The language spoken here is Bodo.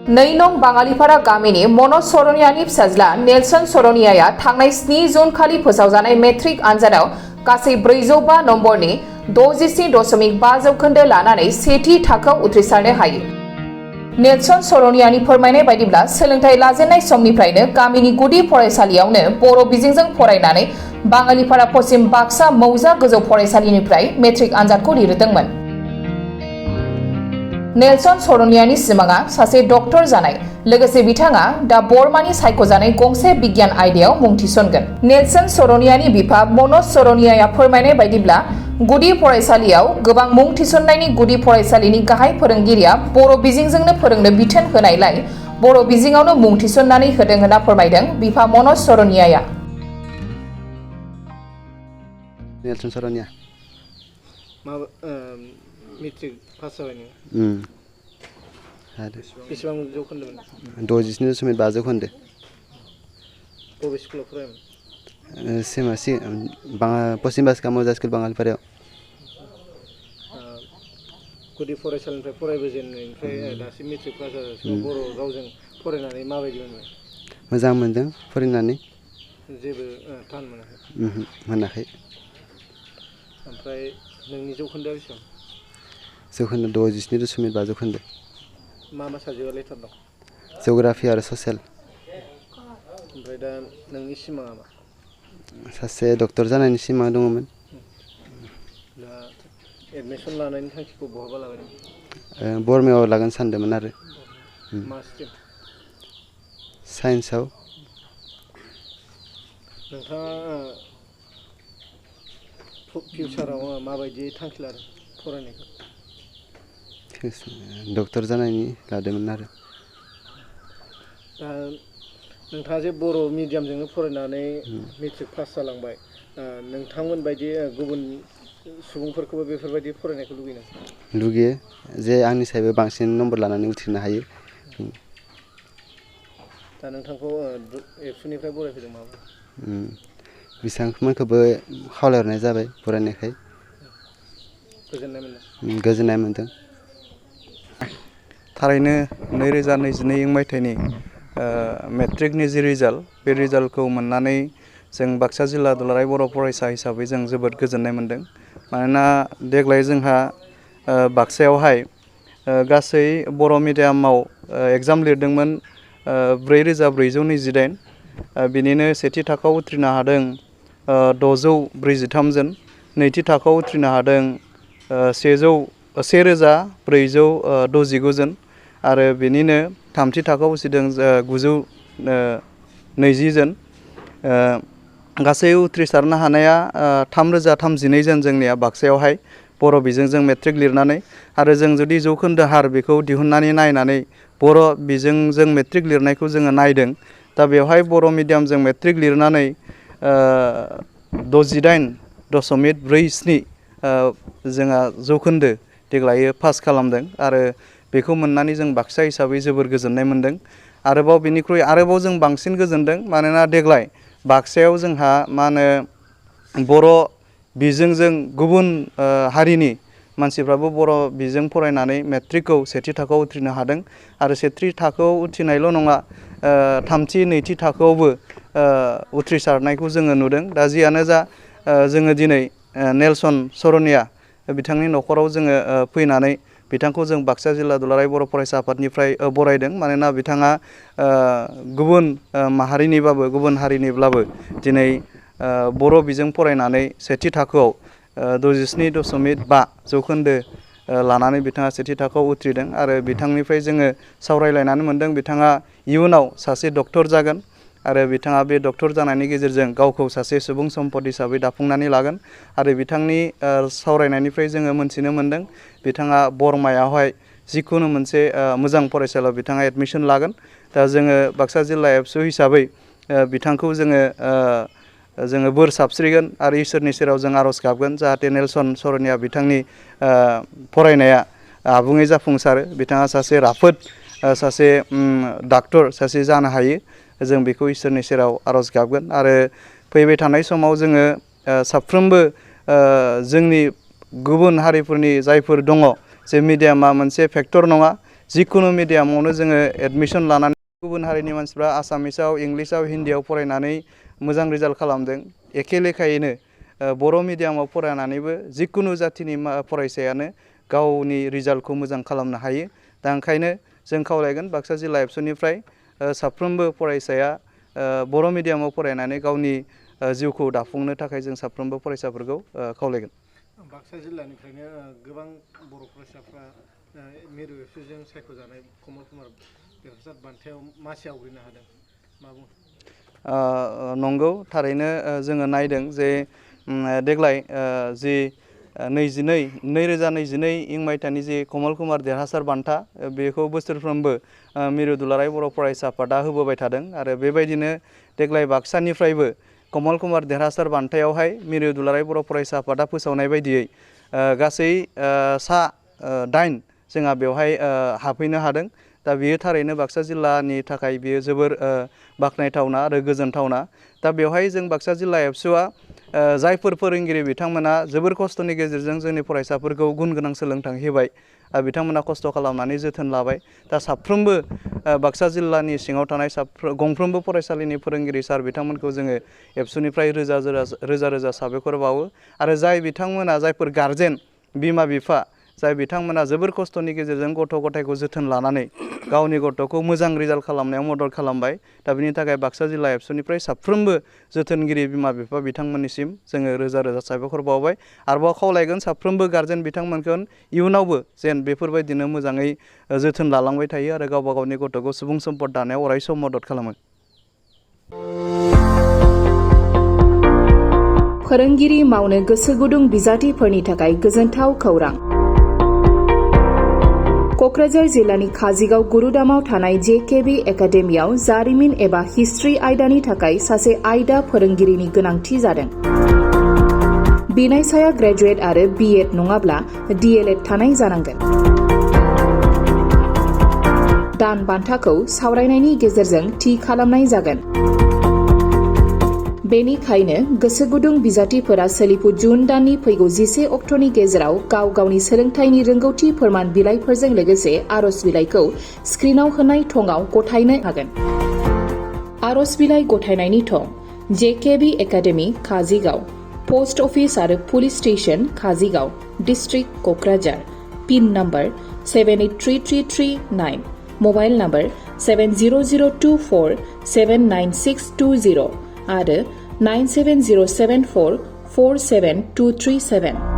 नैनं बाङालिपारा गामिनि मनज सरनियानि फिसाज्ला नेलसन सरनियाया थांनाय 7 जुन खालि फोसावजानाय मेट्रिक आनजादाव गासै 405 नम्बरनि 67.5 जौखोन्दो लानानै सेथि थाखोआव उथ्रिसारनो हायो। नेलसन सरनियानि फोरमायनाय बायदिब्ला सोलोंथाइ लाजेननाय समनिफ्रायनो गामिनि गुदि फरायसालियावनो बर' बिजोंजों फरायनानै बाङालिपारा पश्चिम बाक्सा मौजा गोजौ फरायसालिनिफ्राय मेट्रिक आनजादखौ लिरदोंमोन। नेलसन सरनियानि सिमाङा सासे डक्टर जानाय, लोगोसे बिथाङा दा बर्मानि सायख'जानाय गंसे बिगियान आयदायाव मुं थिसनगोन। नेलसन सरनियानि बिफा मनज सरनियाया फोरमायनाय बायदिब्ला गुदि फरायसालियाव गोबां मुं थिसननायनि गुदि फरायसालिनि गाहाय फोरोंगिरिया बर' बिजोंजोंनो फोरोंनो बिथोन होनायलाय बर' बिजोङावनो मुं थिसननानै होदों होनना फोरमायदों बिफा मनज सरनियाया। नेलसन सरनिया मेट्रिक पास जाबाय आरो बेसेबां जौखोन्दोमोन? 67.5 जौखोन्दो। बबे स्कुलाव फरायोमोन? सेमासि पश्चिम बाक्सा मौजा स्कुल बाङालिपारायाव। गुदि फरायसालिनिफ्राय फरायबोजेननायनिफ्राय दासिम मेट्रिक पास जाजासिम बर' रावजों फरायनानै माबायदि मोनबाय? मोजां मोनदों फरायनानै। जेबो थान मोनाखै? मोनाखै। ओमफ्राय नोंनि जौखोन्दोआ बेसेबां? जौखोन्दो 67.5 जौखोन्दो। मा साबजेक्टआ लेटार दं? जिअ'ग्राफि आरो ससियेल। ओमफ्राय दा नोंनि सिमाङा मा? सासे डक्टर जानायनि सिमां दङमोन। दा एडमिसन लानायनि थांखिखौ बहाबा लाबाय? बर्मायाव लागोन सानदोंमोन आरो। मा स्ट्रिम? साइन्सआव। नोंथाङा फिउचाराव माबायदि थांखि लादों फरायनायखौ? डक्टर जानायनि लादोंमोन आरो। दा नोंथाङा जे बर' मिडियामजोंनो फरायनानै मेट्रिक पास जालांबाय, नोंथांमोन बायदि गुबुन सुबुंफोरखौबो बेफोरबायदि फरायनायखौ लुगैयो नामा? लुगैयो जे आंनि सायबो बांसिन नम्बर लानानै उथ्रिनो हायो। दा नोंथांखौ एबसुनिफ्राय बरायफैदों माबा? बिथांमोनखौबो खावलायहरनाय जाबाय फरायनायखाय। गोजोननाय मोनदों। थारैनो 2022 मायथाइनि मेट्रिकनि जि रिजाल्ट, बे रिजाल्टखौ मोननानै जों बाक्सा जिल्ला दुलाराय बर' फरायसा हिसाबै जों जोबोद गोजोननाय मोनदों। मानोना देग्लाय जोंहा बाक्सायावहाय गासै बर' मिडियामाव एग्जाम लिरदोंमोन 4428, बिनिनो सेथि थाखोआव उथ्रिनो हादों 643 जन, नैथि थाखोआव उथ्रिनो हादों 1469 जन आरो बेनिनो थामथि थाखोआव उथ्रिदों 920 जन। गासै उथ्रिसारनो हानाया 3032 जन जोंनिया बाक्सायावहाय बर' बिजोंजों मेट्रिक लिरनानै, आरो जों जुदि जौखोन्दो हार बेखौ दिहुननानै नायनानै बर' बिजोंजों मेट्रिक लिरनायखौ जोङो नायदों। दा बेवहाय बर' मिडियामजों मेट्रिक लिरनानै 68.47 जोंहा जौखोन्दो देग्लाय पास खालामदों आरो बेखौ मोननानै जों बाक्सा हिसाबै जोबोर गोजोननाय मोनदों। आरोबाव बेनिख्रुइ आरोबाव जों बांसिन गोजोनदों, मानोना देग्लाय बाक्सायाव जोंहा बर' बिजोंजों गुबुन हारिनि मानसिफ्राबो बर' बिजों फरायनानै मेट्रिकखौ सेथि थाखोआव उथ्रिनो हादों आरो सेथि थाखोआव उथ्रिनायल' नङा, थामथि नैथि थाखोआवबो उथ्रिसारनायखौ जोङो नुदों। दा जियानो जा, जोङो दिनै नेलसन सरनिया बिथांनि न'खराव जोङो फैनानै बिथांखौ जों बाक्सा जिल्ला दुलाराय बर' फरायसा आफादनिफ्राय बरायदों। मानोना बिथाङा गुबुन माहारिनिब्लाबो गुबुन हारिनिब्लाबो दिनै बर' बिजों फरायनानै सेथि थाखोआव 67.5 जौखोन्दो लानानै बिथाङा सेथि थाखोआव उथ्रिदों आरो बिथांनिफ्राय जोङो सावरायलायनानै मोनदों बिथाङा इयुनाव सासे डक्टर जागोन आरो बिथाङा बे डक्टर जानायनि गेजेरजों गावखौ सासे सुबुं सम्पद हिसाबै दाफुंनानै लागोन। आरो बिथांनि सावरायनायनिफ्राय जोङो मोनथिनो मोनदों बिथाङा बर्मायावहाय जिखुनु मोनसे मोजां फरायसालियाव बिथाङा एडमिसन लागोन। दा जोङो बाक्सा जिल्ला एबसु हिसाबै बिथांखौ जोङो बोर साबस्रिगोन आरो इसोरनि सेराव जों आर'ज गाबगोन जाहाथे नेलसन सरनिया बिथांनि फरायनाया आबुङै जाफुंसारो, बिथाङा सासे राफोद सासे डाक्टर सासे जानो हायो, जों बेखौ इसोरनि सेराव आर'ज गाबगोन। आरो फैबाय थानाय समाव जोङो साफ्रोमबो जोंनि गुबुन हारिफोरनि जायफोर दङ जे मिडियामा मोनसे फेक्टर नङा, जिखुनु मिडियामावनो जोङो एडमिसन लानानै गुबुन हारिनि मानसिफ्रा आसामिसाव इंलिसाव हिन्दीयाव फरायनानै मोजां रिजाल्ट खालामदों एखे लेखायैनो बर' मिडियामाव फरायनानैबो जिखुनु जाथिनि फरायसायानो गावनि रिजाल्टखौ मोजां खालामनो हायो दा ओंखायनो जों खावलायगोन बाक्सा जिल्ला एबसुनिफ्राय साफ्रोमबो फरायसाया बर' मिडियामाव फरायनानै गावनि जिउखौ दाफुंनो थाखाय जों साफ्रोमबो फरायसाफोरखौ खावलायगोन बाक्सा जिल्लानिफ्रायनो गोबां बर' फरायसाफ्रा मिरु एबसुजों सायख'जानाय कमल कुमार देरहासार बान्थायाव मासि आवग्रिनो हादों मा बुङो नंगौ थारैनो जोङो नायदों जे देग्लाय जि 2022 इं मायथाइनि जि कमल कुमार देरहासार बान्था बेखौ बोसोरफ्रोमबो मिरु दुलाराय बर' फरायसा आफादा होबोबाय थादों आरो बेबायदिनो देग्लाय बाक्सानिफ्रायबो कमल कुमार देरहासार बान्थायावहाय मिरु दुलाराय बर' फरायसा आफादा फोसावनाय बायदियै गासै 8 जोंहा बेवहाय हाबफैनो हादों दा बियो थारैनो बाक्सा जिल्लानि थाखाय बियो जोबोर बाख्नायथावना आरो गोजोनथावना दा बेवहाय जों बाक्सा जिल्ला एबसुआ जायफोर फोरोंगिरि बिथांमोना जोबोर खस्थ'नि गेजेरजों जोंनि फरायसाफोरखौ गुन गोनां सोलोंथाइ होबाय बिथांमोना खस्थ' खालामनानै जोथोन लाबाय दा साफ्रोमबो बाक्सा जिल्लानि सिङाव थानाय गंफ्रोमबो फरायसालिनि फोरोंगिरि सार बिथांमोनखौ जोङो एबसुनिफ्राय रोजा साबायखर बावो आरो जायफोर गारजेन बिमा बिफा जाय बिथांमोना जोबोर खस्थ'नि गेजेरजों गथ' गथायखौ जोथोन लानानै गावनि गथ'खौ मोजां रिजाल्ट खालामनायाव मदद खालामबाय दा बिनि थाखाय बाक्सा जिल्ला एबसुनिफ्राय साफ्रोमबो जोथोनगिरि बिमा बिफा बिथांमोननिसिम जोङो रोजा साबायखर बावबाय आरोबाव खावलायगोन साफ्रोमबो गारजेन बिथांमोनखौ इयुनावबो जेन बेफोरबायदिनो मोजाङै जोथोन लालांबाय थायो आरो गावबा गावनि गथ'खौ सुबुं सम्पद दानायाव अरायसम मदद खालामो फोरोंगिरि मावनो गोसो गुदुं बिजाथिफोरनि थाखाय गोजोनथाव खौरां क'क्राझार जिल्लानि काजिगाव गुरुदामाव थानाय जेकेबि एकाडेमियाव जारिमिन एबा हिस्ट्रि आयदानि थाखाय सासे आयदा फोरोंगिरिनि गोनांथि जादों बिनायसाया ग्रेजुवेट आरो बिएड नङाब्ला डिएलएड थानाय जानांगोन दान बान्थाखौ सावरायनायनि गेजेरजों थि खालामनाय जागोन बेनिखायनो गोसो गुदुं बिजाथिफोरा सोलिफु जुन दाननि फैगौ 11 अक्ट'नि गेजेराव गाव गावनि सोलोंथाइनि रोंगौथि फोरमान बिलाइफोरजों लोगोसे आर'ज बिलाइखौ स्क्रिनाव होनाय थंआव गथायनो हागोन आर'ज बिलाइ गथायनायनि थं JKB academy Kajigaon post office आरो police station Kajigaon district Kokrajhar pin number 783339 mobile number 7002479620 आरो 9707447237